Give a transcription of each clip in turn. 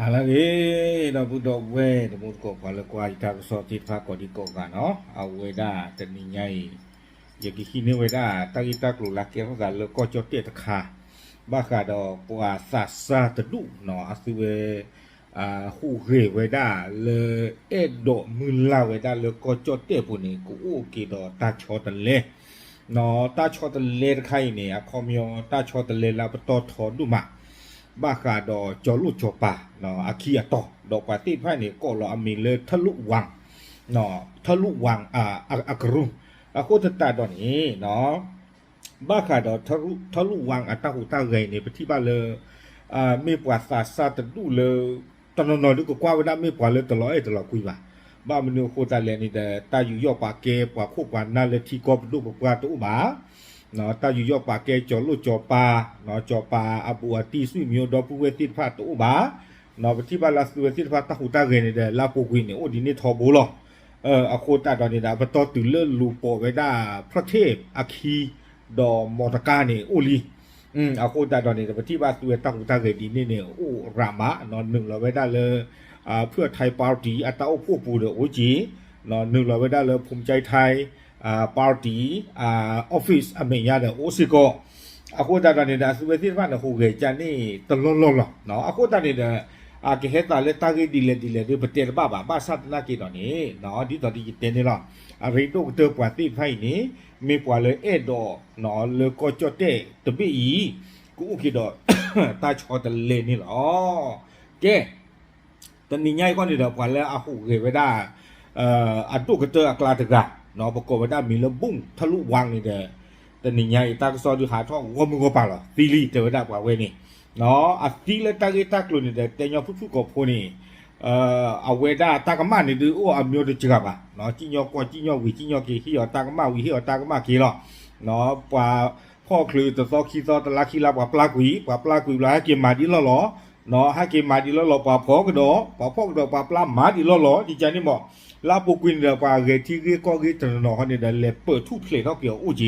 ဟါလၢအဂ့ၤ ဒီပုၢ်ဒီဝဲၢ် တံၤသကိးပှၤလၢကွၢ်ယတၢ်ကစီၣ်သ့ၣ်တဖၣ်ကိးဒံကိးဂၤနီၤ, အဝဲဒၣ်တနံၤညါအံၤ ယကဟံးန့ၢ်ဝဲဒၣ် တၢ်ဂ့ၢ်တၢ်ကျိၤလၢကဲထီၣ်သးလၢကီၢ်ကၠီၣ်တဲၣ်တခါ, ဘၣ်ဃးဒီးပှၤသးစၢ်တဒူၣ်နီၤ, အသုဝဲ ဟူးဂဲၤဝဲဒၣ်လၢ အဲၣ်ဒိးမုၢ်လၢ်ဝဲဒၣ်လၢကီၢ်ကၠီၣ်တဲၣ်ပူၤန့ၣ် ကအိၣ်က့ၤဒီးတၢ်ဆီတလဲ တၢ်ဆီတလဲတခါအံၤန့ၣ် အခီပညီတၢ်ဆီတလဲလၢအပတီၢ်ထီဒိၣ်မး, ဘၣ်ဃးဒီးကၠီၤလိၣ်ကၠီၤပၤ အခံအတီၤ, ဒီးပှၤသ့ၣ်တဖၣ်န့ၣ် ကိးလီၤအမံၤလၢထၢလူၣ်ဝၣ်, ထၢလူၣ်ဝၣ် အကရူၢ်, အဃိသတးဒီးန့ၣ် ဘၣ်ဃးဒီးထၢလူၣ်ဝၣ်အတၢ်ဟူးတၢ်ဂဲၤအံၤန့ၣ် ပထံၣ်ဘၣ်လၢ မ့ၢ်ပှၤသးစၢ်တဒူၣ်လၢ တနီၤနီၤဒုးကကွၢ်ဝဲဒၣ်မ့ၢ်ပှၤလၢတလီၤအဲၣ်တလီၤကွံဘၣ်. ဘၣ်မနုၤအဃိသတးလဲၣ်န့ၣ်ဒီး တၢ်ယူးယီၣ်ပာ်ကဲပှၤခိၣ်ပှၤနၢ်လၢထံကီၢ်ပဒိၣ်ပပှၢ်တအိၣ်ဘၣ်. တၢ်ယူးယီၣ်ပာ်ကဲကၠီၤလိၣ်ကၠီၤပၤ, ကၠီၤပၤအဘူးအတံၢ် ဆွေမျိုး ဒီပုၢ်ဝဲၢ်သ့ၣ်တဖၣ်တအိၣ်ဘၣ်. ပထံၣ်ဘၣ်လၢအသုဝဲသ့ၣ်တဖၣ်တၢ်ဟူးတၢ်ဂဲၤန့ၣ်ဒီး လၢအပူၤကွံာ်န့ၣ် အိၣ်ဒ်န့ၣ်ထီဘိလီၤ. အဃိသတးဒီးန့ၣ်ဒီး ပတီၢ်တုၤလၢလူၤပိာ်ဝဲဒၣ် ဖျၢၣ်ထ့ၣ်အခံ ဒီးမီတကါန့ၣ်အိၣ်လံ. အဃိသတးဒီးန့ၣ်ဒီး ပထံၣ်ဘၣ်သုဝဲတၢ်ဟူးတၢ်ဂဲၤဒ်န့ၣ်န့ၣ် အိၣ်ရးမး, နုာ်လီၤဝဲဒၣ်လၢ ဖုၣ်ထၢၣ် party အတၢ်အိၣ်ဖှိၣ်ပူၤဒီးအိၣ်က့ၤ, နုာ်လီၤဝဲဒၣ်လၢ ဖူၣ်ကၠဲးထၢၣ် party office အမဲာ်ညါဒီးအိၣ်စ့ၢ်ကီး. အဃိသတးဒီးန့ၣ်ဒီး အသုဝဲသ့ၣ်တဖၣ်န့ၣ် ဟူးဂဲၤကန့ၣ်တလီၢ်လီၢ်လီၤ. အဃိသတးန့ၣ်ဒီး အကဟဲသးလၢတၢ်ဂ့ၢ်ဒ်လဲၣ်ဒ်လဲၣ်ဒီး ပတဲတဘၣ်ဘၣ်. ဘၣ်ဆၣ်သနာ်က့ဒီးန့ၣ် ဒ်သိးဒီးယတဲန့ၣ်လီၤ, အရ့ဒိၣ်ကတၢၢ်ပှၤသ့ၣ်တဖၣ်အံၤန့ၣ် မ့ၢ်ပှၤလၢအဲၣ်ဒိး လၢကီၢ်ကၠီၣ်တဲၣ်တဘ့ၣ်အံၤ ကအိၣ်က့ၤဒီး တၢ်ဆီတလဲန့ၣ်လီၤ. ကဲ တနံၤညါအံၤခီန့ၣ်ဒီး ပှၤလၢအဟူးဂဲၤဝဲဒၣ် အဒိၣ်ကတၢၢ်အကျါတဂၤ ပကိးဝဲဒၣ်မံၤလၢ ဘူးထၢလူၣ်ဝၣ်န့ၣ်ဒီး တနံၤညါအံၤ တၢ်ကစီၣ်ဒုးဟးထီၣ်ဂီၢ်မုၢ်ဂီၢ်ပၤလီၤ. သံလံ တဲဝဲဒၣ်ပှၤဝဲန့ၣ် အသံလၢတၢ်ဂ့ၢ်တၢ်ကျိၤန့ၣ်ဒီး တဲညီဖုၣ်ဖုၣ်ကိာ်ဖိန့ၣ် အဝဲဒၣ်တၢ်ကမၣ်န့ၣ်ဒုးအိၣ်အမျိုးတစှၤဘၣ်, စံၣ်ညီၣ်ကွီၢ်စံၣ်ညီၣ်ဝံၤ စံၣ်ညီၣ်က့ၤ ဟ့ၣ်အီၤတၢ်ကမၣ်ဝံၤ ဟ့ၣ်အီၤတၢ်ကမၣ်က့ၤလီၤ. ပှၤဖီၣ်ချုးတသီခံသီ တလါခံလါ ပှၤပျၢ်ကွံာ် ပှၤပျၢ်ကွံာ်ဘျီ ဟဲက့ၤမၤဒံးလီၢ်လီၤ, ဟဲက့ၤမၤဒံးလီၢ်လီၤ ပှၤဖီၣ်ကဒီး ပှၤဖီၣ်ကဒီး ပှၤပျၢ်မၤဒံးလီၢ်လီၤ ဒ်န့ၣ်မး. လၢအပူၤကွံာ်န့ၣ်ဒီး ပှၤဂဲၤထံဂ့ၢ်ကီၢ်ဂ့ၢ်တနီၤနီၤခီန့ၣ်ဒီး လဲၤပၢၢ်ထူၣ်ဖျဲးထီၣ်က့ၤအီၤအိၣ်က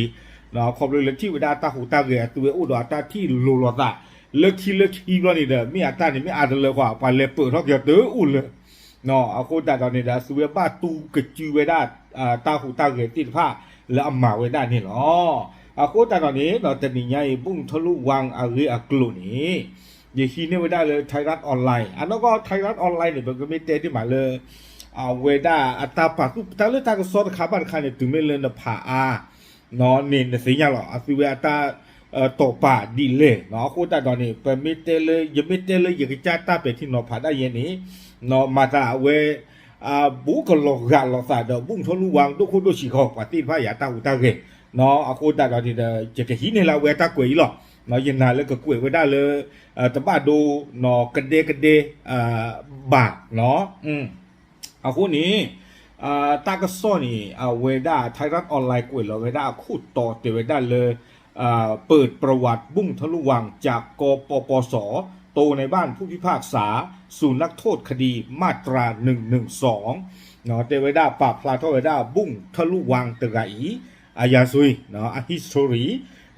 ့ၤ, ခီဖျိလၢထံၣ်ဝဲဒၣ်တၢ်ဟူးတၢ်ဂဲၤ အသုဝဲအိၣ်ဒီးအတၢ်ထံၣ်လိၤလိာ်သး လၢခံလၢခံဘျီန့ၣ်ဒီး မ့ၢ်အတၢ်န့ၣ် မ့ၢ်အါတလၢဃီ ပှၤလဲၤပၢၢ်ထီၣ်က့ၤအီၤတအိၣ်လၢ အဃိသတးဒီးန့ၣ်ဒီး အသုဝဲဘၣ်တူၢ်ကစုဝဲဒၣ် တၢ်ဟူးတၢ်ဂဲၤသ့ၣ်တဖၣ်လၢအမၤဝဲဒၣ်န့ၣ်လီၤ. အဃိသတးဒီးန့ၣ် တနံၤညါအံၤ ဘူးထၢလူၣ်ဝၣ်အဂ့ၢ်အကျိၤန့ၣ် ယဟံးန့ၢ်ဝဲဒၣ်လၢ Thairath Online အနီၢ်ကီၢ် Thairath Online န့ၣ် ပကမ့ၢ်တဲဒ်မးလၢ အဝဲဒၣ်အတၢ်ပာ်သူၣ် တၢ်လၢတၢ်ကစီၣ်တခါဘၣ်တခါန့ၣ် တုၤမ့ၢ်လၢနဖးအါ န့ၣ်နသ့ၣ်ညါလီၤ အသုဝဲအတၢ် တီၢ်ပာ်ဒ်လဲၣ်. အဃိသတးဒီးန့ၣ် ပမ့ၢ်တဲလၢ ယမ့ၢ်တဲလၢယကစၢ်တၢ်ပဲာ်ထံနီၤဖးဒၣ်ယဲန့ၣ် မၤသးအဝဲ ဘူးကလီၤဂာ်လိာ်သးဒီး ဘူးထၢလူၣ်ဝၣ်ဒိၣ်ခိၣ်ဒိၣ်ဆံးဃီ ပှၤသ့ၣ်တဖၣ်အံၤအတၢ်ဟူးတၢ်ဂဲၤ. အဃိသတးဒီးန့ၣ်ဒီး ယကဟံးန့ၢ်လၢအဝဲအတၢ်ကွဲးအံၤလီၤ. ယနာ်လၢကကွဲးဝဲဒၣ်လၢ တဘၣ်ဒိ ကဒဲကဒဲ ဘၣ် အဃိန့ၣ် တၢ်ကစီၣ်န့ၣ် အဝဲဒၣ် Thairath Online ကွဲးလီၤဝဲဒၣ်အခိၣ်တီတဲဝဲဒၣ်လၢ เปิดประวัติ บุ้งทะลุวัง จาก กปปส โตในบ้านผู้พิพากษา สู่นักโทษคดีมาตรา หนึ่งหนึ่งสอง တဲဝဲဒၣ်ပာ်ဖျါထီၣ်ဝဲဒၣ် ဘူးထၢလူၣ်ဝၣ်တဂၤအံၤ အရာဇဝင် အ history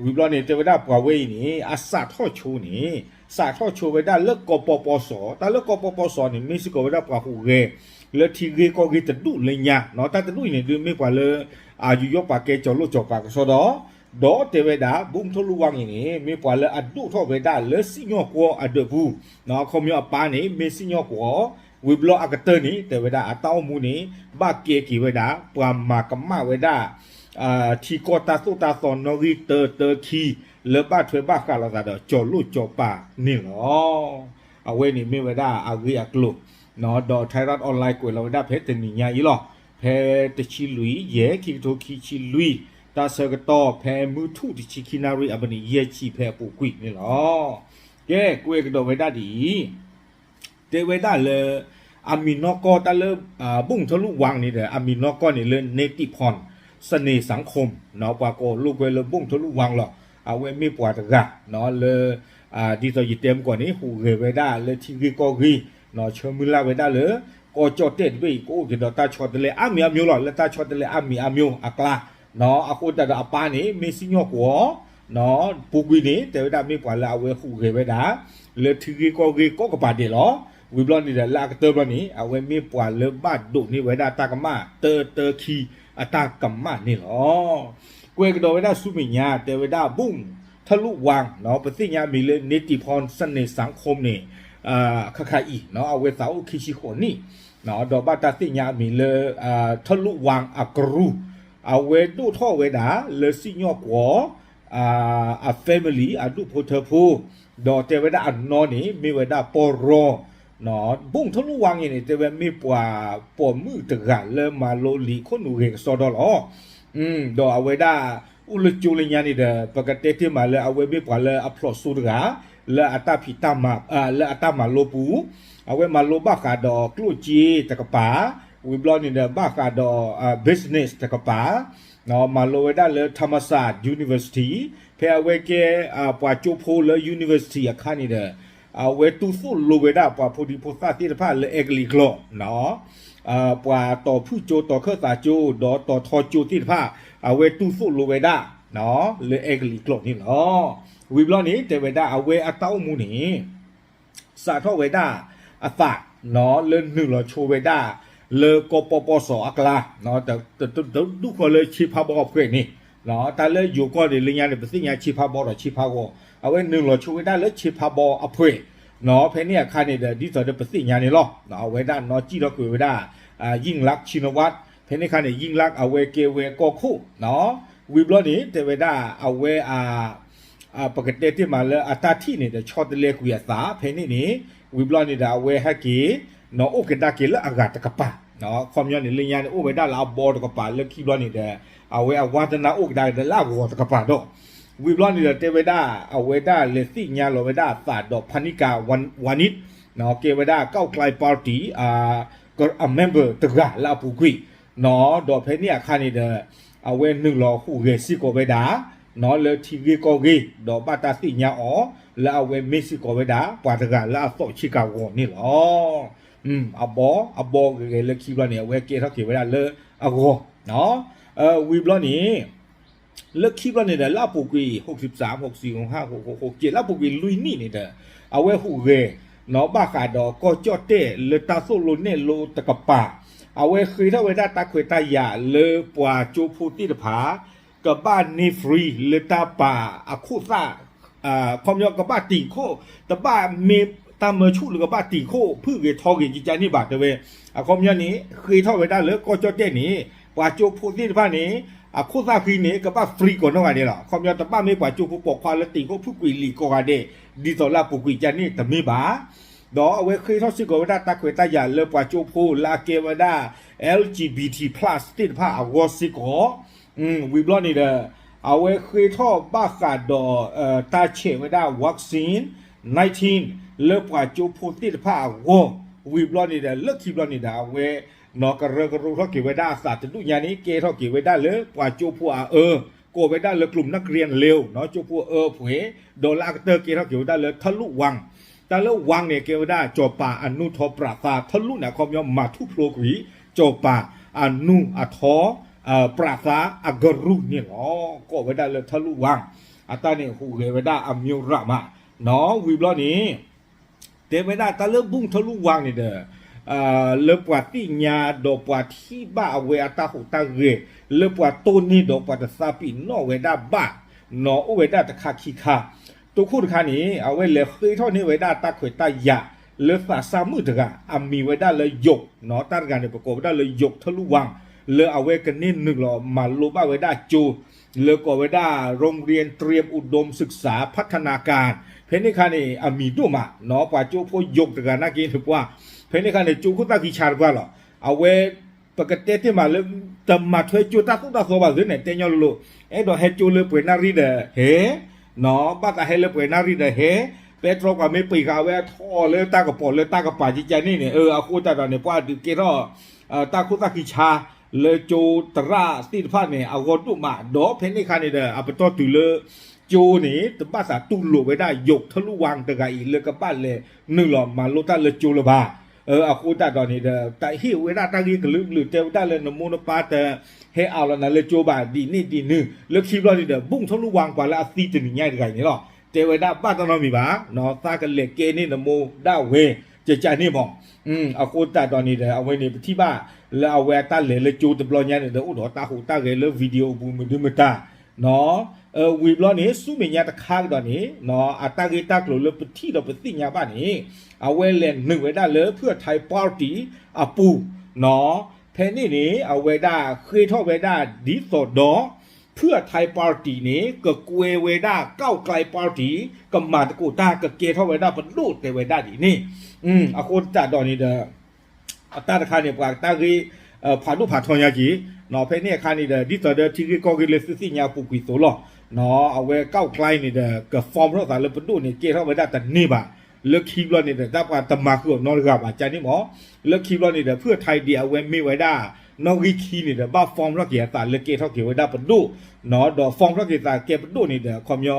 ဝံၤဘျီန့ၣ် တဲဝဲဒၣ်ပှၤဝဲအံၤန့ၣ် အစးထီၣ်ဆိန့ၣ် စးထီၣ်ဆိဝဲဒၣ်လၢ ကပပစ တၢ်လၢ ကပပစ န့ၣ် မ့ၢ်စ့ၢ်ကီးဝဲဒၣ်ပှၤဟူးဂဲၤ လၢထံဂ့ၢ်ကီၢ်ဂ့ၢ်တဒူၣ်လၢညါ တၢ်တဒူၣ်အံၤန့ၣ်ဒုး မ့ၢ်ပှၤလၢ အယူးယီၣ်ပာ်ကဲကၠီၤလိၣ်ကၠီၤပၤကစီဒီ ဒီးတဲဝဲဒၣ် ဘူးထၢလူၣ်ဝၣ်အံၤန့ၣ် မ့ၢ်ပှၤလၢအဒိၣ်ထီၣ်ဝဲဒၣ်လၢစံၣ်ညီၣ်ကွီၢ်အဒၢးပူၤ အခီပညီအပၢ်န့ၣ် မ့ၢ်စံၣ်ညီၣ်ကွီၢ် ဝံၤဘျီအကတၢၢ်န့ၣ် တဲဝဲဒၣ်အတၢ်အိၣ်မူန့ၣ် ဘၣ်ကဲက့ၤဝဲဒၣ် ပှၤမၤကမၣ်ဝဲဒၣ် ထံကီၢ်တၢ်သိၣ်တၢ်သီနီၣ်ဂံၢ်တၢတၢခံ လၢဘၣ်ထွဲဘၣ်ဃးလိာ်သးဒီးကၠီၤလိၣ်ကၠီၤပၤန့ၣ်လီၤ. အဝဲန့ၣ်မ့ၢ်ဝဲဒၣ်အဂ့ၢ်အကျိၤ ဒီး Thairath Online ကွဲးလီၤဝဲဒၣ်ဖဲတနံၤညါအံၤလီၤ. ဖဲတဆံလွံၢ် ယဲၢ် ခံကထိခံဆံလွံၢ် တၢ်ဆၢကတီၢ်ဖဲမုၢ်ထူၣ်တဆံခံနၣ်ရံၣ်အမံးနံးယဲၢ်ဆံဖဲအပူၤကွံာ်န့ၣ်လီၤ. ကဲ ကွဲးကဒီးဝဲဒၣ်ဒ်အံၤ တဲဝဲဒၣ်လၢ အမံၤနီၢ်ကီၢ်တၢ်လၢ ဘူးထၢလူၣ်ဝၣ်န့ၣ်ဒီး အမံၤနီၢ်ကီၢ်န့ၣ်လၢ နေပြည်တော် စနေစံခမ် ပှၤကိးလိာ်ကွဲလၢ ဘူးထၢလူၣ်ဝၣ်လီၤ. အဝဲမ့ၢ်ပှၤတဂၤ လၢ ဒ်သိးယတဲမုၢ်ကီၢ်န့ၣ် ဟူးဂဲၤဝဲဒၣ်လၢထံဂ့ၢ်ကီၢ်ဂ့ၢ် ဆၢမုၢ်လၢ်ဝဲဒၣ်လၢ ကီၢ်ကၠီၣ်တဲၣ်တဘ့ၣ်အံၤ ကအိၣ်က့ၤဒီးတၢ်ဆီတလဲအါမံၤအါမျိၤလီၤ. လၢတၢ်ဆီတလဲအါမံၤအါမျိၤအကျါ အဃိသတးဒီးအပၢ်န့ၣ် မ့ၢ်စံၣ်ညီၣ်ကွီၢ် ပူၤကွံာ်န့ၣ် တဲဝဲဒၣ်မ့ၢ်ပှၤလၢအဝဲဟူးဂဲၤဝဲဒၣ် လၢထံဂ့ၢ်ကီၢ်ဂ့ၢ်ကိးကပၤဒဲးလီၤ. ဝံၤဘျီန့ၣ်ဒီး လၢအကတၢၢ်ဘျီန့ၣ် အဝဲမ့ၢ်ပှၤလၢဘၣ်ဒိးန့ၢ်ဝဲဒၣ်တၢ်ကမၣ်တၢတၢခံအတၢ်ကမၣ်န့ၣ်လီၤ. ကွဲးကဒီးဝဲဒၣ်ဆူမဲာ်ညါ တဲဝဲဒၣ် ဘူၣ်ထၢလုၣ်ဝါ ပသ့ၣ်ညါအမံၤလၢ နံၣ်တံၣ်ဖီၣ်စန့ၣ်စၣ်ခိၣ်န့ၣ် ခါခါအံၤ အဝဲသးအိၣ်ခံဆံဃိးနံၣ် ဒီးဘၣ်တၢ်သ့ၣ်ညါအမံၤလၢ ထၢလုၣ်ဝါအကရူၢ် အဝဲဒိၣ်ထီၣ်ဝဲဒၣ်လၢစံၣ်ညီၣ်ကွီၢ် အ family အဒူၣ်ဖိထၢဖိ ဒီးတဲဝဲဒၣ်အနီၢ်န့ၣ် မ့ၢ်ဝဲဒၣ်ပီၢ်ရီ ဘူၣ်ထၢလုၣ်ဝါန့ၣ် တဲဝဲမ့ၢ်ပှၤပိာ်မုၣ်တဂၤလၢမၤလိလံာ်ခိၣ်နူာ်ဂဲၤကစီဒီလီၤ. ဒီးအဝဲဒၣ် အိၣ်လၢကၠိလၢညါန့ၣ်ဒီး ပကတဲတ့ၢ်မးလၢအဝဲမ့ၢ်ပှၤလၢအဖျိးစိတဂၤ လၢအတၢ်ဖံးတၢ်မၤ လၢအတၢ်မၤလိပူၤ အဝဲမၤလိဘၣ်ဃးဒီးကျိၣ်စ့တကပၤ ဝံၤဘျီန့ၣ်ဒီး ဘၣ်ဃးဒီး business တကပၤ မၤလိဝဲဒၣ်လၢ Thammasat University ဖဲအဝဲကဲ ပှၤကၠိဖိလၢ university အခါန့ၣ်ဒီး အဝဲတူၢ်သိၣ်လိဝဲဒၣ်ပှၤဖိဒံဖိသၣ်သ့ၣ်တဖၣ်လၢအဲကလံးကျိာ် ပှၤတီၤဖုၣ်ကၠိ တီၤခၢၣ်သးကၠိ ဒီးတီၤထီကၠိသ့ၣ်တဖၣ် အဝဲတူၢ်သိၣ်လိဝဲဒၣ် လၢအဲကလံးကျိာ်န့ၣ်လီၤ. ဝံၤဘျီန့ၣ် တဲဝဲဒၣ်အဝဲအတၢ်အိၣ်မူန့ၣ် စးထီၣ်ဝဲဒၣ်အသး လၢနုာ်လီၤဆိဝဲဒၣ် လၢကီၢ်ပီၢ်ပီၢ်စီၤအကျါ တဒူၣ်ဃီလၢဆ့ဖးဘီအဖှဲးန့ၣ် တၢ်လၢယိၤကီၢ်န့ၣ် လၢညါန့ၣ် ပသ့ၣ်ညါဆ့ဖးဘီဒီးဆ့ဖးဂီၤ အဝဲနုာ်လီၤဆိဝဲဒၣ်လၢဆ့ဖးဘီအဖှဲး ဖဲန့ၣ်အခါန့ၣ်ဒီး ဒ်သိးဒီးပသ့ၣ်ညါန့ၣ်လီၤ. အဝဲဒၣ်နီၢ်စံၣ်ထီၣ်ကွံာ်ဝဲဒၣ် ယံၣ်လၢၣ် ရှံနဝါ ဖဲန့ၣ်အခါန့ၣ် ယံၣ်လၢၣ် အဝဲကဲဝဲကီၢ်ခိၣ် ဝံၤဘျီန့ၣ် တဲဝဲဒၣ်အဝဲအ ပကတဲတ့ၢ်မးလၢအတၢ်ထံၣ်န့ၣ်ဒီး ဆီတလဲကွံာ်အသး ဖဲန့ၣ်န့ၣ် ဝံၤဘျီန့ၣ်ဒီး အဝဲဟဲက့ၤ နီၢ်အိၣ်ကဒါက့ၤလၢအဂၤတကပၤ ခီပညီန့ၣ် လၢညါန့ၣ် အိၣ်ဝဲဒၣ်လၢအဘီတကပၤ လၢခံဘျီန့ၣ်ဒီး အဝဲအဝါသနၢ်အိၣ်ကဒါက့ၤလၢအဂီၤတကပၤဒီး ဝံၤဘျီန့ၣ်ဒီး တဲဝဲဒၣ် အဝဲဒၣ်လဲၤသ့ၣ်ညါလီၤဝဲဒၣ်အသးဒီး ဖၤနံၣ်ကၤ ဝၤနံၣ် ကဲဝဲဒၣ် ကၣ်ကျဲ party အ member တဂၤလၢအပူၤကွံာ် ဒီးဖဲန့ၣ်အခါန့ၣ်ဒီး အဝဲနုာ်လီၤဟူးဂဲၤစ့ၢ်ကီးဝဲဒၣ် လၢထံဂ့ၢ်ကီၢ်ဂ့ၢ် ဒီးဘၣ်တၢ်သ့ၣ်ညါအီၤ လၢအဝဲမ့ၢ်စ့ၢ်ကီးဝဲဒၣ် ပှၤတဂၤလၢအသီၣ်ဆ့ကၤဂီၤန့ၣ်လီၤ. အဘီ အဘီဂဲၤဂဲၤလၢခံဘျီန့ၣ် အဝဲကဲထီၣ်က့ၤဝဲဒၣ်လၢအဂီၤ ဝံၤဘျီန့ၣ် လၢခံဘျီန့ၣ်ဒီး လၢအပူၤကွံာ် ဟိးစံး ဟိးစံး ဟိးဟါ ဟိးဟိး ဟိးက့ၤ လၢအပူၤကွံာ်လွံၢ်နံၣ်န့ၣ်ဒီး အဝဲဟူးဂဲၤ နီၢ်ဘၣ်ဃးဒီးကီၢ်ကၠီၣ်တဲၣ်လၢတၢ်သိၣ်လိနဲၣ်လိတကပၤ အဝဲဃ့ထီၣ်ဝဲဒၣ်တၢ်ခွဲးတၢ်ယာ်လၢပှၤကၠိဖိသ့ၣ်တဖၣ် ကဘၣ်န့ၢ် free လၢတၢ်ပာ်အခိၣ်သၣ် ခီပညီကဘၣ်တံာ်ခိၣ် တဘၣ်မ့ၢ်တၢ်မၢဆူၣ်လၢကဘၣ်တံာ်ခိၣ် ဖုၣ်ဂ့ၤထီဂ့ၤကကန့ၣ်ဘၣ်တဲဝဲ အခီပညီန့ၣ် ဃ့ထီၣ်ဝဲဒၣ်လၢကီၢ်ကၠီၣ်တဲၣ်န့ၣ် ပှၤကၠိဖိသ့ၣ်တဖၣ်န့ၣ် အခိၣ်သၣ်ဃံန့ၣ် ကဘၣ် free ကိးနီၢ်ဂၤဒဲးလီၤ. အခီပညီတဘၣ်မ့ၢ်ပှၤကၠိဖိပိာ်ခွါလၢတံာ်ခိၣ်ဖုၣ်ကွံာ်လံာ်ကိးဂၤဒဲး ဒ်သိးလၢအပူၤကွံာ်ကန့ၣ်တမ့ၢ်ဘၣ် ဒီးအဝဲဃ့ထီၣ်စ့ၢ်ကီးဝဲဒၣ်တၢ်ခွဲးတၢ်ယာ်လၢပှၤကၠိဖိလၢအကဲဝဲဒၣ် L G B T plus သ့ၣ်တဖၣ်အဂီၢ်စ့ၢ်ကီး ဝံၤဘျီန့ၣ်ဒီး အဝဲဃ့ထီၣ်ဘၣ်ဃးဒီး တၢ်ဆဲးဝဲဒၣ် vaccine nineteen လၢပှၤကၠိဖိသ့ၣ်တဖၣ်အဂီၢ် ဝံၤဘျီန့ၣ်ဒီး လၢခံဘျီန့ၣ်ဒီး အဝဲ နီၢ်ကရၢကရိထီၣ်က့ၤဝဲဒၣ်အသးတဒူၣ်ညါန့ၣ် ကဲထီၣ်က့ၤဝဲဒၣ်လၢပှၤကၠိဖိအအၢ ကိးဝဲဒၣ်လၢ กลุ่มนักเรียนเลว နီၢ်ကၠိဖိအအၢအဖှဲး ဒီးလၢအကတၢၢ်ကဲထီၣ်က့ၤဝဲဒၣ်လၢ ထၢလုၣ်ဝၣ် တၢ်လၢဝၣ်န့ၣ် ကဲဝဲဒၣ် စီၤပၤအနူထီပြးသါ ထၢလုၣ်န့ၣ် အခီပညီမၤထူၣ်ဖျိကွံာ် စီၤပၤအနူအထီ ပြးသါအကရူၢ်န့ၣ်လီၤ. ကိးဝဲဒၣ်လၢထၢလုၣ်ဝၣ် အတၢ်န့ၣ်ဟူးဂဲၤဝဲဒၣ်အမျိုးရမး ဝံၤဘျီန့ၣ် တဲဝဲဒၣ်တၢ်လၢဘူၣ်ထၢလုၣ်ဝၣ်န့ၣ်ဒီး လၢပှၤသ့ၣ်ညါဒီးပှၤထံၣ်ဘၣ်အဝဲအတၢ်ဟူးတၢ်ဂဲၤ လၢပှၤတိၢ်န့ၢ်ဒီးပှၤတသးပ့ၤနီၣ်ဝဲဒၣ်ဘၣ် နီၢ်အိၣ်ဝဲဒၣ်တခါခံခါ တိခိၣ်တခါန့ၣ် အဝဲလဲၤဃ့ထီၣ်န့ၢ်ဝဲဒၣ်တၢ်ခွဲးတၢ်ယာ် လၢသးစၢ်မုၣ်တဂၤ အမံၤဝဲဒၣ်လၢယိး နီၢ်တၢ်တဂၤန့ၣ် ပကိးဝဲဒၣ်လၢယိးထၢလုၣ်ဝၣ် လၢအဝဲကန့ၢ်နုာ်လီၤမၤလိဘၣ်ဝဲဒၣ်ကၠိ လၢကိးဝဲဒၣ် โรงเรียนเตรียมอุดมศึกษาพัฒนาการ ဖဲန့ၣ်အခါန့ၣ် အမံၤဒိၣ်မး နီၢ်ပှၤကၠိဖိယိးတဂၤနာ်က့န့ၣ်ပှၤ ဖဲန့ၣ်အခါန့ၣ် ကၠိခိၣ်သၣ်ခံဆါတပှၢ်လီၤ အဝဲ ပကတဲတ့ၢ်မးလၢ တမၤထွဲကၠိတၢ်သိၣ်တၢ်သီဘၣ်သ့ၣ်န့ၣ် တဲညီလိၤလိၤ အဲၣ်ဒိးဟဲကၠိလၢပှဲၤနၣ်ရံၣ်ဒီးဟဲ နီၢ် ဘၣ်သးဟဲလၢပှဲၤနၣ်ရံၣ်ဒီးဟဲ ပဲတြီပှၤမ့ၢ်ပှ့ၤဃာ်ဝဲအထီၣ်လၢတၢ်ကပီၤလၢတၢ်ကပၤကကန့ၣ်န့ၣ် အဃိသတးဒီးန့ၣ် ပှၤဒုးကဲထီၣ် တၢ်ခိၣ်သၣ်ခံဆါ လၢကၠိသရၣ်သ့ၣ်တဖၣ်န့ၣ် အဂီၢ်ဒိၣ်မး ဒီးဖဲန့ၣ်အခါန့ၣ်ဒီး အပတီၢ်တုၤလၢ ကၠိန့ၣ် တဘၣ်သးတူၢ်လိာ်ဝဲဒၣ်ယိးထၢလုၣ်ဝၣ်တဂၤအံၤ လၢကဘၣ်လဲၤနုာ်လီၤမၤလိတၢ်လၢကၠိလၢၤဘၣ် အဃိသတးဒီးန့ၣ်ဒီး တၢ်ဟ့ၣ်ဝဲဒၣ်တၢ်ဂ့ၢ်ကလုာ်ကလုာ် တဲဝဲဒၣ်လၢနမိၢ်နပၢ်တဟဲအးလီၤနၤလၢကၠိဘၣ် ဒ်န့ၣ်ဒ်နုၤ လၢခံဘျီန့ၣ်ဒီး ဘူၣ်ထၢလုၣ်ဝၣ်ပှၤလၢအသံတနံၤညါတဂၤအံၤန့ၣ်လီၤ တဲဝဲဒၣ်ဘၣ်တၢ်နီတမံၤဘၣ် သးကလဲၤကဲန့ၢ်နမိၢ်ဒၣ်ဝဲ ကကန့ၣ်မး, အဃိသတးဒီးန့ၣ်ဒီး အဝဲန့ၣ်ပထံၣ်ဘၣ်လၢအဝဲအတၢ်လဲၤလၢကၠိတဘျီညါန့ၣ်ဒီး အိၣ်ဒီးတၢ်ဟူးတၢ်ဂဲၤလၢ video အပူၤမနုၤမတၤ, ဝံၤဘျီန့ၣ် ဆူမဲာ်ညါတခါကဒီးန့ၣ် အတၢ်ဂ့ၢ်တၢ်ကျိၤလၢပထံၣ်ဒီးပသ့ၣ်ညါဘၣ်န့ၣ် အဝဲလဲၤနုာ်ဝဲဒၣ်လၢ ဖုၣ်ထၢၣ် party အပူၤ, ဖဲန့ၣ်န့ၣ် အဝဲဒၣ်ဃ့ထီၣ်ဝဲဒၣ်ဒ်သိးဒီး ဖုၣ်ထၢၣ် party န့ၣ် ကကွဲးဝဲဒၣ် ก้าวไกล party ကမၤသကိးတၢ် ကကဲထီၣ်ဝဲဒၣ်ပဒိၣ်တဲဝဲဒၣ်ဒ်န့ၣ်, အဃိသတးဒီးန့ၣ်ဒီး အတၢ်တခါန့ၣ် ပှၤတၢ်ဂ့ၢ် ဖးဒိၣ်ဖးထီညါက့ၤ, ဖဲန့ၣ်အခါန့ၣ်ဒီး ဒ်သိးဒီးထံဂ့ၢ်ကီၢ်ဂ့ၢ်လၢသုသ့ၣ်ညါအပူၤကွံာ်အသိးလီၤ. အဝဲ ก้าวไกล န့ၣ်ဒီး က form ထီၣ်သးလၢပဒိၣ်န့ၣ် ကဲထီၣ်ဝဲဒၣ်တန့ၢ်ဘၣ်. လၢခံဘျီန့ၣ်ဒီး တၢ်ပှၤတမၤဃုာ်အီၤနီတဂၤဘၣ် ကန့ၣ်မး. လၢခံဘျီန့ၣ်ဒီး ဖုၣ်ထၢၣ်ဒ်အဝဲမ့ၢ်ဝဲဒၣ် နီၣ်ဂံၢ်ခံန့ၣ်ဒီး ဘၣ် form ထီၣ်က့ၤအသးလၢကဲထီၣ်က့ၤဝဲဒၣ်ပဒိၣ်, ဒီး form ထီၣ်က့ၤသးကဲပဒိၣ်န့ၣ်ဒီး အခီပညီ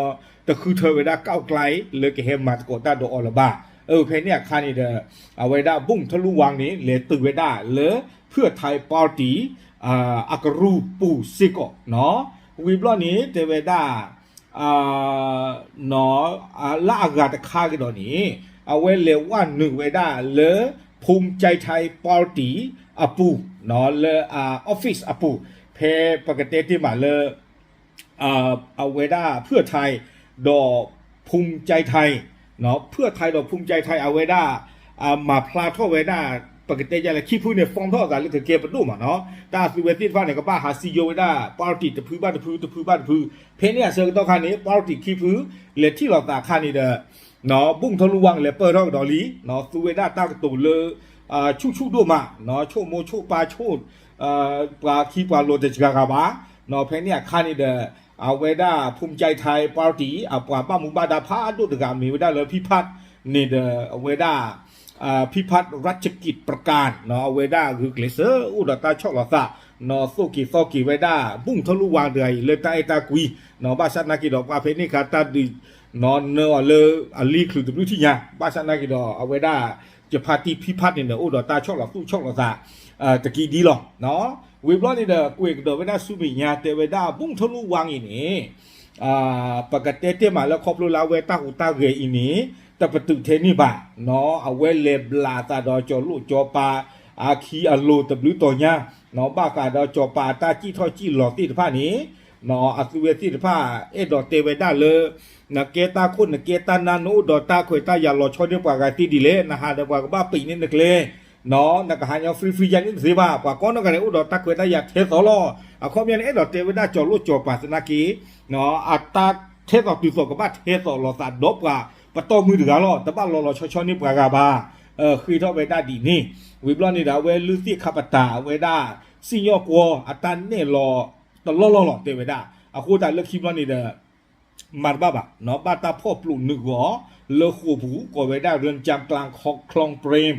တဃုထၢဝဲဒၣ် ก้าวไกล လၢကဟဲမၤသကိးတၢ်ဒီးအီၤလၢၤဘၣ်. ဖဲန့ၣ်အခါန့ၣ်ဒီး အဝဲဒၣ် บุ้งทะลุวัง န့ၣ် လဲၤတုၤဝဲဒၣ်လၢ ဖုၣ်ထၢၣ် party အကရူၢ်ပူၤစ့ၢ်ကီး, ဝံၤဘျီန့ၣ် တဲဝဲဒၣ် လၢအဂၤတခါကဒီးန့ၣ် အဝဲလဲၤဝဲနုာ်ဝဲဒၣ်လၢ ภูมิใจไทย party အပူၤ, လၢ office အပူၤ, ဖဲပကတဲတ့ၢ်မးလၢ အဝဲဒၣ် ဖုၣ်ထၢၣ် ဒီး ภูมิใจไทย, ဖုၣ်ထၢၣ် ဒီး ภูมิใจไทย အဝဲဒၣ် မၤဖျါထီၣ်ဝဲဒၣ် ပကတဲယလဲၣ် ခံဖုန့ၣ် form ထီၣ်အသးလၢကကဲပဒိၣ်မးနီၤ. တၢ်အသုဝဲသ့ၣ်တဖၣ်န့ၣ် ကဘၣ်ဟးစံယိဝဲဒၣ် party တဖုဘၣ်တဖု တဖုဘၣ်တဖု. ဖဲန့ၣ်အဆၢကတီၢ်ခါန့ၣ် party ခံဖု လဲၤထံၣ်လိာ်သးအခါန့ၣ်ဒီး บุ้งทะลุวัง လဲၤပၢၢ်ထီၣ်ကဒီးလံ, သူဝဲဒၣ်တၢ်ကတိၤလၢ ဆူၣ်ဆူၣ်ဒိၣ်မး, ဆိၣ်မိၢ်ဆိၣ်ပၢ်ဆိၣ် ပှၤခံပှၤလိၤတစှၤဂၤဘၣ်. ဖဲန့ၣ်အခါန့ၣ်ဒီး အဝဲဒၣ် ภูมิใจไทย party အပှၤဘၣ်မူဘၣ်ဒါဖးဒိၣ်တဂၤမ့ၢ်ဝဲဒၣ်လၢ พิพัฒน์ န့ၣ်ဒီး အဝဲဒၣ် พิพัฒน์รัชกิจประการ အဝဲဒၣ်ဂုာ်ကျဲးစၢးအိၣ်ဒီးတၢ်ဆီၣ်လီၤသး သိၣ်က့ၤသီက့ၤဝဲဒၣ် บุ้งทะลุวัง တဂၤအံၤလၢတၢ်အဲၣ်တၢ်ကွံ, ဘၣ်ဆၣ်သနာ်က့ဒီး ပှၤဖဲန့ၣ်အခါတၢ်ဒုး နၢအီၤလၢအလံာ်ချုးတဘျုးထံၣ်ညါ, ဘၣ်ဆၣ်သနာ်က့ဒီး အဝဲဒၣ် ယဖါတံၢ် พิพัฒน์ န့ၣ်ဒီး အိၣ်ဒီးတၢ်ဆီၣ်လီၤသူၣ်ဆီၣ်လီၤသး တက့ၢ်ဒ်လီၤ. ဝံၤဘျီန့ၣ်ဒီး ကွဲးကဒီးဝဲဒၣ်ဆူမဲာ်ညါ တဲဝဲဒၣ် บุ้งทะลุวัง အံၤန့ၣ် ပကတဲတ့ၢ်မးလၢခီဖျိလၢအဝဲတၢ်ဟူးတၢ်ဂဲၤအံၤန့ၣ် တပတုာ်ထဲန့ၣ်ဘၣ်, အဝဲလဲၤဘျးအသးဒီးကၠီၤလိၣ်ကၠီၤပၤ အခံအလိၤတဘျုးတီၤညါ, ဘၣ်ဃးဒီးကၠီၤပၤအတၢ်စံၣ်ထီၣ်စံၣ်လီၤသ့ၣ်တဖၣ်န့ၣ် အသုဝဲသ့ၣ်တဖၣ် အဲၣ်ဒိးတဲဝဲဒၣ်လၢ နကဲတၢ်ခိၣ်နကဲတၢ်နါ နအိၣ်ဒီးတၢ်ခွဲးတၢ်ယာ်လီၤဆီန့ၢ်ပှၤဂၤသ့ဒ်လဲၣ်, နဟးဒီးပှၤကဘၣ်ပံးန့ၢ်နကျဲ, နကဟးညီ free free ယါန့ၣ်တသ့ဘၣ်, ပှၤကိးနီၢ်ဂၤဒဲးအိၣ်ဒီးတၢ်ခွဲးတၢ်ယာ်ထဲသိးလီၤ. အခီပညီန့ၣ် အဲၣ်ဒိးတဲဝဲဒၣ်ကၠီၤလိၣ်ကၠီၤပၤသနာ်က့ အတၢ်ထဲသိးတုၤသိးကဘၣ်ထဲသိးလိာ်သးဒီးပှၤပတီၢ်မုၢ်တဂၤလီၤ, တဘၣ်လီၤလီၤဆီဆီန့ၢ်ပှၤဂၤဘၣ်, ဃ့ထီၣ်ဝဲဒၣ်ဒ်န့ၣ်, ဝံၤဘျီန့ၣ်ဒီး အဝဲလုၢ်သ့ၣ်ခါပတာ် အဝဲဒၣ် စံၣ်ညီၣ်ကွီၤ အတၢ်နဲၣ်လီၤတလီၢ်လီၢ်လီၤ တဲဝဲဒၣ်, အဃိသတးလၢခံဘျီန့ၣ်ဒီး မၤတဘၣ်ဘၣ်, ဘၣ်တၢ်ဖီၣ်ပျိးနုာ်ဂီၤ လၢဃိာ်ပူၤ ကိးဝဲဒၣ် เรือนจำกลางคลองเปรม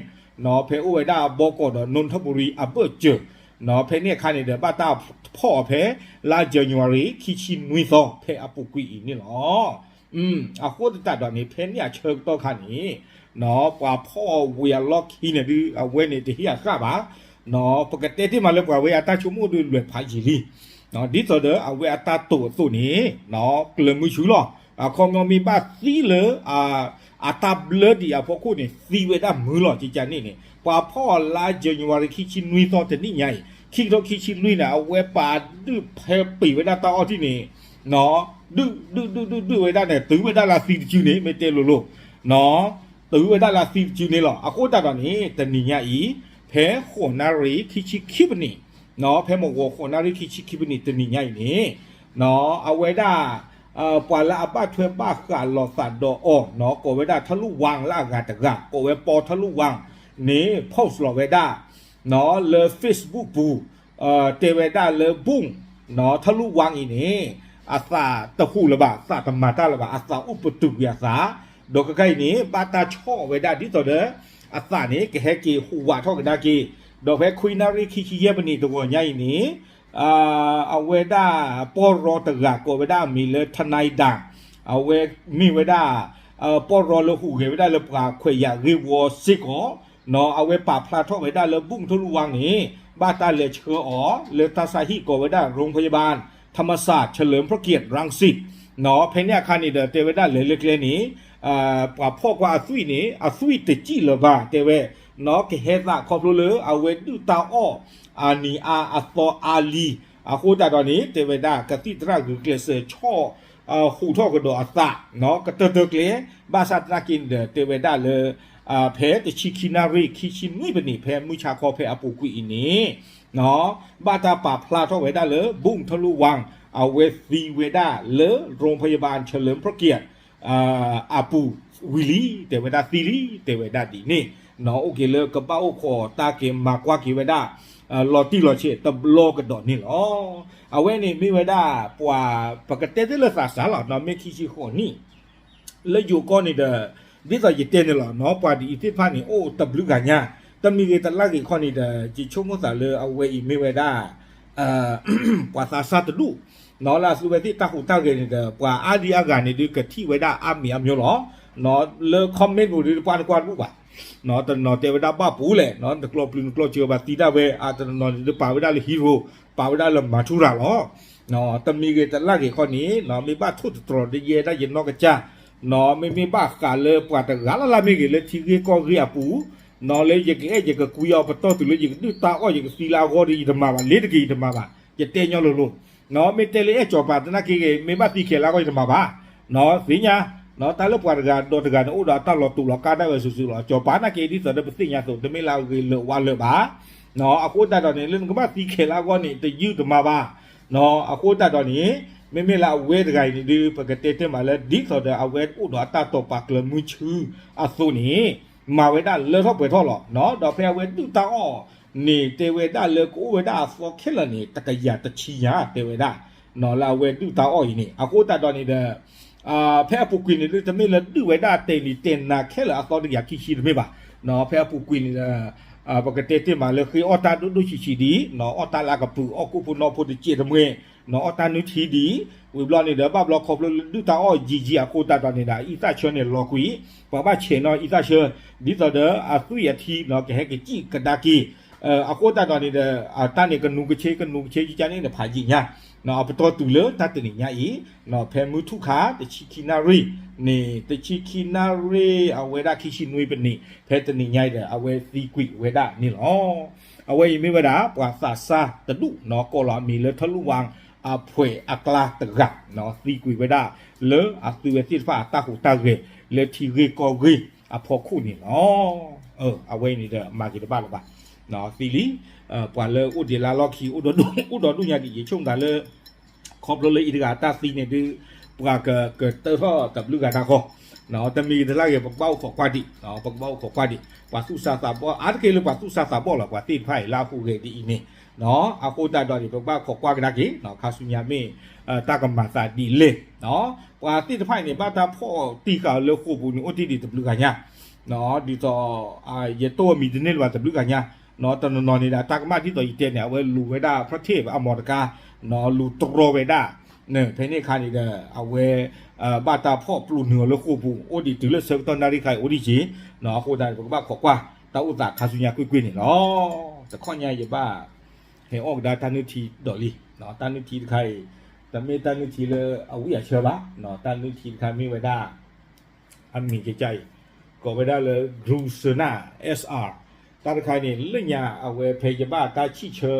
ဖဲအိၣ်ဝဲဒၣ်ဘီကီးဒီး นนทบุรี အဘၢၣ်စၢၤ, ဖဲန့ၣ်အခါန့ၣ်ဒီး ဘၣ်တၢ်ဖီၣ်အီၤဖဲ လါ January ခံဆံနွံသီ ဖဲအပူၤကွံာ်အံၤန့ၣ်လီၤ. အဃိသတးဒီးန့ၣ် ဖဲန့ၣ်အဆၢကတီၢ်ခါန့ၣ် ပှၤဖီၣ်အီၤဝံၤအလီၢ်ခံန့ၣ်ဒုး အဝဲန့ၣ်တဟ့ၣ်အဃၣ်ဘၣ်, ပကတဲတ့ၢ်မးလၢပှၤဝဲအတၢ်ဆိကမိၣ်ဒုးလွဲၢ်ဖးယံာ်လံ, ဒ်သိးဒီးအဝဲအတၢ်တိာ်အသိးန့ၣ် ကျၢၤမုဆူလီၤ. အခီပညီမ့ၢ်ဘၣ်သံလၢ အတၢ်ဘျၢဒံးအဖီခိၣ်န့ၣ် သံဝဲဒၣ်မုာ်လီၤ ကကန့ၣ်န့ၣ် ပှၤဖီၣ်အီၤလါ January ခံဆံနွံသီတနံၣ်ညါအံၤ ခံကထိခံဆံလွံၢ်န့ၣ် အဝဲပာ်ဒုးဖဲပံာ်ဝဲဒၣ်တၢ်အီၣ်ထံၣ်န့ၣ် ဒုးဒုးဒုးဒုးဒုးဝဲဒၣ်န့ၣ် တုၤဝဲဒၣ်လၢသံတစုန့ၣ် မ့ၢ်တဲလိၤလိၤ တုၤဝဲဒၣ်လၢသံတစုန့ၣ်လီၤ. အဃိသတးဒီးန့ၣ် တနံၤညါအံၤ ဖဲဃိးနၣ်ရံၣ်ခံဆံခံပနံး, ဖဲမုၢ်ဂီၤဃိးနၣ်ရံၣ်ခံဆံခံပနံးတနံၤညါအံၤန့ၣ် အဝဲဒၣ် ပှၤလၢအဘၣ်ထွဲဘၣ်ဃးလိာ်သးဒီးအီၤ ကိးဝဲဒၣ် ထလူဝၣ် လၢအဂၤတဂၤ ကိးဝဲ ပီထလူဝၣ် န့ၣ် post လီၤဝဲဒၣ် လၢ Facebook ပူၤ တဲဝဲဒၣ်လၢ ဘူၣ် ထလူဝၣ် အံၤန့ၣ် အသးတဟူးလၢၤဘၣ်, သးတမၤတၢ်လၢၤဘၣ်, အသးအိၣ်ပတုာ်ကွံာ်အသး, ဒီးခဲခါအံၤန့ၣ် ဘၣ်တၢ်ဆီၣ်ဝဲဒၣ်ဒ်သိးဒီး အသးန့ၣ် ကဟဲက့ၤဟူးဝးထီၣ်ကဒါက့ၤ, ဒီးဖဲခွံနၣ်ရံၣ်ခံဆံယဲၢ်ပနံးတဂီၤညါအံၤန့ၣ် အဝဲဒၣ်ပီၢ်ရီတဂၤကိးဝဲဒၣ်အမံၤလၢ ထနၢၤဒၣ်, အဝဲမ့ၢ်ဝဲဒၣ် ပီၢ်ရီလၢဟူးဂဲၤဝဲဒၣ်လၢပှၤခွဲးယာ်ဂ့ၢ်ဝီစ့ၢ်ကီး, အဝဲပာ်ဖျါထီၣ်ဝဲဒၣ်လၢ ဘူၣ်ထလူဝၣ် န့ၣ် ဘၣ်တၢ်လဲၤဆှၢအီၤလၢတၢ်ဆါဟံၣ်ကိးဝဲဒၣ် โรงพยาบาลธรรมศาสตร์เฉลิมพระเกียรติรังสิต ဖဲန့ၣ်အခါန့ၣ်ဒီး တဲဝဲဒၣ်လဲၤလၢကျဲန့ၣ် ပှၤဖီၣ်ကွၢ်အသွံၣ်န့ၣ် အသွံၣ်တစံၣ်လၢၤဘၣ် တဲဝဲ, နီၢ် ကဟဲသးခီဖျိလၢအဝဲဒုၣ်တၢ်အီၣ် အနံၤအါအသီအါလံ, အဃိသတးဒီးန့ၣ် တဲဝဲဒၣ် ကသံၣ်သရၣ်ဂုာ်ကျဲးစၢးဆီၣ် ဟူးထီၣ်ကဒီးအသး နီၢ် ကတၢၢ်တၢၢ်ကျဲ, ဘၣ်ဆၣ်သနာ်က့န့ၣ်ဒီး တဲဝဲဒၣ်လၢ ဖဲတဆံခံနၣ်ရံၣ် ခံဆံနွံပနံး ဖဲမုၢ်ဆါခီဖဲအပူၤကွံာ်အံၤန့ၣ် နီၢ် ဘၣ်တၢ်ပာ်ဖျါထီၣ်ဝဲဒၣ်လၢ ဘုၣ်ထၢလူဝၣ် အဝဲသံဝဲဒၣ်လၢ ရိဖယဘၣ် ဆၢလၢဖျၢၣ်က့ၤ အပူၤဝံၤလံ တဲဝဲဒၣ်သံလံ တဲဝဲဒၣ်ဒ်န့ၣ်, နီၢ် အိၣ်က့ၤလၢကဘၣ်အိၣ်ခိးတၢ်က့ၤမၤကွၢ်က့ၤဝဲဒၣ် လီၤတံၢ်လီၤဆဲးတဘျီကဒီးန့ၣ်လီၤ. အဝဲန့ၣ်မ့ၢ်ဝဲဒၣ် ပှၤ ပကတဲသ့လၢသးစၢ်လီၤ နီၢ် မ့ၢ်ခံဆံဃိးနံၣ် လၢယိၤကီၢ်န့ၣ်ဒီး ဒ်သိးယတဲန့ၣ်လီၤ နီၢ် ပှၤဒ်အံၤသ့ၣ်တဖၣ်န့ၣ် အိၣ်တဘျုးဂၤညါ, တမံၤဂ့ၤတလါဂ့ၤခီန့ၣ်ဒီး ယဆိကမိၣ်သးလၢအဝဲအံၤမ့ၢ်ဝဲဒၣ် ပှၤသးစၢ်တဒူၣ် နီၢ် လၢအသူဝဲသ့ၣ်တၢ်ဟူးတၢ်ဂဲၤန့ၣ်ဒီး ပှၤအါဒံအါဂၤန့ၣ်ဒုး ကထံၣ်ဝဲဒၣ်အါမံၤအါမျိၤလီၤ. နီၢ် လၢ comment ပူၤဒုး တပှၢ်နကွၢ်တဘူၣ်ဘၣ်, နီၢ် တနီၤတဲဝဲဒၣ်ဘၣ်ပူၤလဲၣ်, နီၢ် နကျိးပျုၤနကျိးစၢၤဘၣ်သံဒၣ်ဝဲ, အတနီၤနီၤန့ၣ်ဒုး ပာ်ဝဲဒၣ်လၢ hero, ပာ်ဝဲဒၣ်လၢမၤထူရၤလီၤ. နီၢ် တမံၤဂ့ၤတလါဂ့ၤခီန့ၣ် နီၢ် မ့ၢ်ဘၣ်ထိၣ်သတြီၤဒီးယဲဒၣ်ယနီၢ်ကစၢ်, နီၢ် မ့မ့ၢ်ဘၣ်ဃးလၢပှၤတဂၤလၢ်လၢ်မ့ၢ်ဂ့ၤ လၢထံဂ့ၢ်ကီၢ်ဂ့ၢ်အပူၤ, နီၢ် လၢယကအဲၣ်ယကကွံအီၤ ပတီၢ်တုၤလၢယကဒုၣ်တၢ်အီၣ် ယကသံလၢအဂီၢ်ဒီး ယတမၤဘၣ်, လ့ၤတက့ၤယတမၤဘၣ်, ယတဲညီလိၤလိၤ. နီၢ် မ့ၢ်တဲလၢအဲၣ်စီၤပၤသနာ်က့ဂ့ၤ မ့ၢ်ဘၣ်သံခဲလၢာ်အဂီၢ် ယတမၤဘၣ်. နီၢ် သ့ၣ်ညါ, နီၢ် တၢ်လၢပှၤတဂၤဒီးတဂၤန့ၣ် အိၣ်ဒီးအတၢ်လီၤတူာ်လီၤကာ်ဒၣ်ဝဲစုာ်စုာ်လီၤ. စီၤပၤသနာ်က့ ဒ်သိးဒီးပသ့ၣ်ညါအသိး တမ့ၢ်လၢအဂ့ၤလၢာ်ဝါလၢာ်ဘၣ်. နီၢ် အဃိသတးဒီးန့ၣ် လၢနကဘၣ်သံခဲလၢာ်အဂီၢ်န့ၣ် တယုၢ်တမၤဘၣ်. နီၢ် အဃိသတးဒီးန့ၣ် မ့မ့ၢ်လၢအဝဲတဂၤအံၤန့ၣ်ဒုး ပကတဲတ့ၢ်မးလၢ ဒ်သိးဒီးအဝဲအိၣ်ဒီးအတၢ်တိာ်ပာ်ကျၢၤမုဆူအသိးန့ၣ် မၤဝဲဒၣ်လၢထီၣ်ပှဲၤထီၣ်လီၤ. နီၢ် ဒီးဖဲအဝဲဒုၣ်တၢ်အီၣ်န့ၣ် တဲဝဲဒၣ်လၢကအိၣ်ဝဲဒၣ်အသီခဲလၢာ်န့ၣ် တကယၤတဆံညါ တဲဝဲဒၣ်, နီၢ် လၢအဝဲဒုၣ်တၢ်အီၣ်အံၤန့ၣ် အဃိသတးဒီးန့ၣ်ဒီး ဖဲအပူၤကွံာ်န့ၣ်ဒုး တမ့ၢ်လၢဒုၣ်ဝဲဒၣ်တဲာ်နံၤတဲာ်နၤခဲလၢာ်အသီတကယၤခံဆံတမ့ၢ်ဘၣ်. နီၢ် ဖဲအပူၤကွံာ်န့ၣ်ဒီး ပကတဲတ့ၢ်မးလၢဃ့အီၣ်တၢ်ဒိၣ်ဒိၣ်ဆံးဆံးဒ် နီၢ် အီၣ်တၢ်လၢအကပုာ် အီၣ်ကိၣ်ဖိနီၣ်ဖိတစဲးတမှဲ, နီၢ် အီၣ်တၢ်နုၢ်ထံဒ် ဝံၤဘျီန့ၣ်ဒီး ဘၣ်ဘျီခီဖျိလၢဒုၣ်တၢ်အီၣ်ယံာ်ယံာ်အဃိသတးဒီးန့ၣ်ဒီး အံသၣ်ဆၢန့ၣ်လီၤကွံာ်, ပှၤဘၣ်ဆဲးနီၢ်အံသၣ်ဆၢ ဒ်သိးဒီးအသွံၣ်အထံ နီၢ် ကဟဲကစံၣ်ကဒါက့ၤ အဃိသတးဒီးန့ၣ်ဒီး တၢ်န့ၣ်ကနူးကဆ့ ကနူးကဆ့ ယကန့ၣ်န့ၣ် ဖးယံာ်ညါ, နီၢ် အပတီၢ်တုၤလၢတၢ်တနံၤညါအံၤ နီၢ် ဖဲမုၢ်ထူၣ်ခါ တဆံခံနၣ်ရံၣ်န့ၣ် တဆံခံနၣ်ရံၣ် အဝဲဒၣ်ခံဆံနွံပနံး ဖဲတနံၤညါအံၤဒီး အဝဲသံကွံာ်ဝဲဒၣ်န့ၣ်လီၤ. အဝဲအံၤမ့ၢ်ဝဲဒၣ် ပှၤသးစၢ်တဒူၣ် နီၢ် ကိးလီၤအမံၤလၢ ထၢလူၣ်ဝၣ် အဖှဲးအကျါတဂၤ နီၢ် သံကွံာ်ဝဲဒၣ် လၢအသုဝဲသ့ၣ်တဖၣ်အတၢ်ဟူးတၢ်ဂဲၤ လၢထံဂ့ၢ်ကီၢ်ဂ့ၢ်အဖီခိၣ်န့ၣ်လီၤ. အဝဲအံၤန့ၣ်ဒီး မၤက့ၤတဘၣ်လၢၤဘၣ်, နီၢ် သံလံ, ပှၤလၢအိၣ်ဒံးလၢလီၢ်ခံ အိၣ်ဒီးဒူၣ်ညါဒံး ယဆိကမိၣ်သးလၢ ခီဖျိလၢအံၤတဂၤတၢ်သံန့ၣ်ဒုး ပှၤကကတၢၢ်ထီၣ်တဘျုးဂၤတၢ်ဃီ, နီၢ် တမံၤတလါဂ့ၤ ပကဘၣ်အိၣ်ခိးကွၢ်ဒံး, နီၢ် ပကဘၣ်အိၣ်ခိးကွၢ်ဒံး ပှၤသူၣ်စၢ်သးဘီၣ် အါတက့ၢ်လၢပှၤသူၣ်စၢ်သးဘီၣ်လီၤ ပှၤသ့ၣ်တဖၣ်အံၤလၢအဟူးဂဲၤဒ်အံၤန့ၣ်, နီၢ် အဃိသတးဒီးန့ၣ် ပကဘၣ်ခိးကွၢ်ကဒါက့ၤ, နီၢ် ခါဆူညါမ့ၢ် တၢ်ကမၤသးဒ်လဲၣ်, နီၢ် ပှၤသ့ၣ်တဖၣ်အံၤန့ၣ် ဘၣ်တၢ်ဖီၣ်တံၢ်ဃာ်လၢဃိာ်ပူၤန့ၣ် အိၣ်တ့ၢ်ဒံးတဘျုးဂၤညါ, နီၢ် ဒ်သိး ယတိၢ်အမံၤတန့ၢ်လၢၤဘၣ်တဘျုးဂၤညါ, နီၢ် တနီၤနီၤန့ၣ်ဒီး တၢ်ကမၣ်ဒ်သိးယတဲန့ၣ် အဝဲလူၤဝဲဒၣ် ဖျၢၣ်ထ့ၣ်အမီၤတကါ, နီၢ် လူၤတြီဝဲဒၣ်, ဖဲန့ၣ်အခါန့ၣ်ဒီး အဝဲ ဘၣ်တၢ်ဖီၣ်ပျိာ်နုာ်အီၤလၢဃိာ်ပူၤ အိၣ်ဒံးတုၤလၢဆၢကတီၢ်နၣ်ရံၣ်ခါအံၤအိၣ်ဒံးက့ၤ, နီၢ် အဃိသတးန့ၣ် ပကဘၣ်ခိးကွၢ် တၢ်အိၣ်သးခါဆူညါကွ့ၢ်ကွ့ၢ်န့ၣ်လီၤ. တခီညါယဘၣ် ဟဲအီၣ်ကဒါတၢ်နုၢ်ထံဒီးလံ, နီၢ် တၢ်နုၢ်ထံတခါအံၤ တမ့ၢ်တၢ်နုၢ်ထံလၢအဝံၣ်အဆၢဘၣ်, နီၢ် တၢ်နုၢ်ထံတခါမ့ၢ်ဝဲဒၣ် အမံၤကကါအံၤ ကိးဝဲဒၣ်လၢ Grusona S R, တၢ်တခါအံၤန့ၣ် လၢညါအဝဲဖဲယဘၣ်တၢ်ဆံၣ်ဆၢ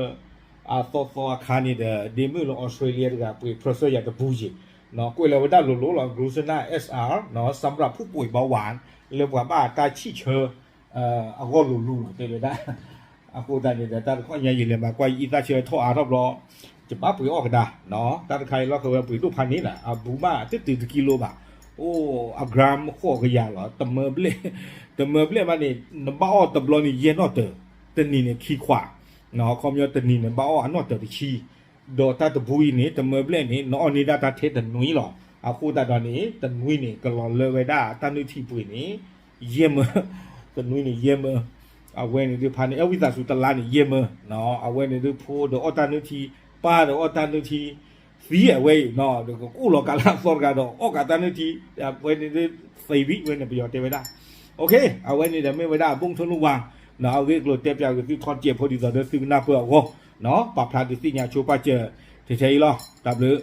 အသီသီအခါန့ၣ်ဒီး ဒ့မုၣ်လၢ Australia တဂၤ ပှ့ၤဖြၢဆၢယၤတပူၤယံၤ, နီၢ် ကွဲးလီၤဝဲဒၣ်လိၤလိၤလီၤ Grusona S R, နီၢ် สำหรับผู้ป่วยเบาหวาน လၢပှၤဘၣ်တၢ်ဆံၣ်ဆၢ အဂီၢ်လိၤလိၤလီၤ တဲဝဲဒၣ်. အဃိသတးန့ၣ်ဒီး တၢ်တခီညါယလဲၤမၤကွၢ်ယအံသၣ်ဆၢထီၣ်အါထီၣ်ဘျီ ယဘၣ်ပှ့ၤအီၣ်ကဒါ, နီၢ် တၢ်တခါအံၤလီၢ်ခၢၣ်ဝဲပှ့ၤဒိၣ်ဖးန့ၣ်လီၤ, အဘူးမးတတုၤတကံလိဘၣ်, အိၣ် အ gram ဃိးကယၤလီၤ, တမၢဘျဲၣ်, တမၢဘျဲၣ်မးန့ၣ် နဘၣ်အီၣ်တဘျီန့ၣ် ယဲၢ်နီၣ်တၢၤ, တနံၤန့ၣ်ခံခွး, နီၢ် ခီပညီတနံၤန့ၣ် ဘၣ်အီၣ်အနီၣ်တၢၤတဆံ, ဒီးတၢ်တဘူးအံၤန့ၣ် တမၢဘျဲၣ်န့ၣ် နအီၣ်န့ၢ်ဒၣ်တၢ်ထဲတနွံလီၤ. အဃိသတးဒီးန့ၣ် တနွံန့ၣ် ကလီၤလၢဝဲဒၣ်တၢ်နုၢ်ထံပှ့ၤန့ၣ် ယဲၢ်မၢ, တနွံန့ၣ်ယဲၢ်မၢ, အဝဲန့ၣ်ဒုးဖးန့ၣ် အဲၣ်ဝံသးစူၤတလါန့ၣ် ယဲၢ်မၢ, နီၢ် အဝဲန့ၣ်ဒုးဖိဒီးအီၣ်တၢ်နုၢ်ထံ, ပၢ်ဒီးအီၣ်တၢ်နုၢ်ထံ, သံအဝဲအံၤ, နီၢ် ဒီးကအိၣ်လီၤကးလၢအသီတဂၤဒီး အီၣ်ကးတၢ်နုၢ်ထံ, အဝဲန့ၣ်ဒုးသံဝံၤဝဲန့ၣ် ပယီၤတဲဝဲဒၣ်. အဝဲန့ၣ်ဒီးမ့ၢ်ဝဲဒၣ် ဘုန်းထွန်းလူဝ်ဝမ် နီၢ် အဂ့ၢ်အကျိၤတဲပၠးက့ၤသုထီၣ်တစဲးဖိဒ်သိးဒီးသုကနၢ်ပၢၢ်အဂီၢ်, နီၢ် ပာ်ဖျါဒုးသ့ၣ်ညါဆိပာ်စၢၤ ထဲထဲအံၤလီၤ. တၢ်ဘျုး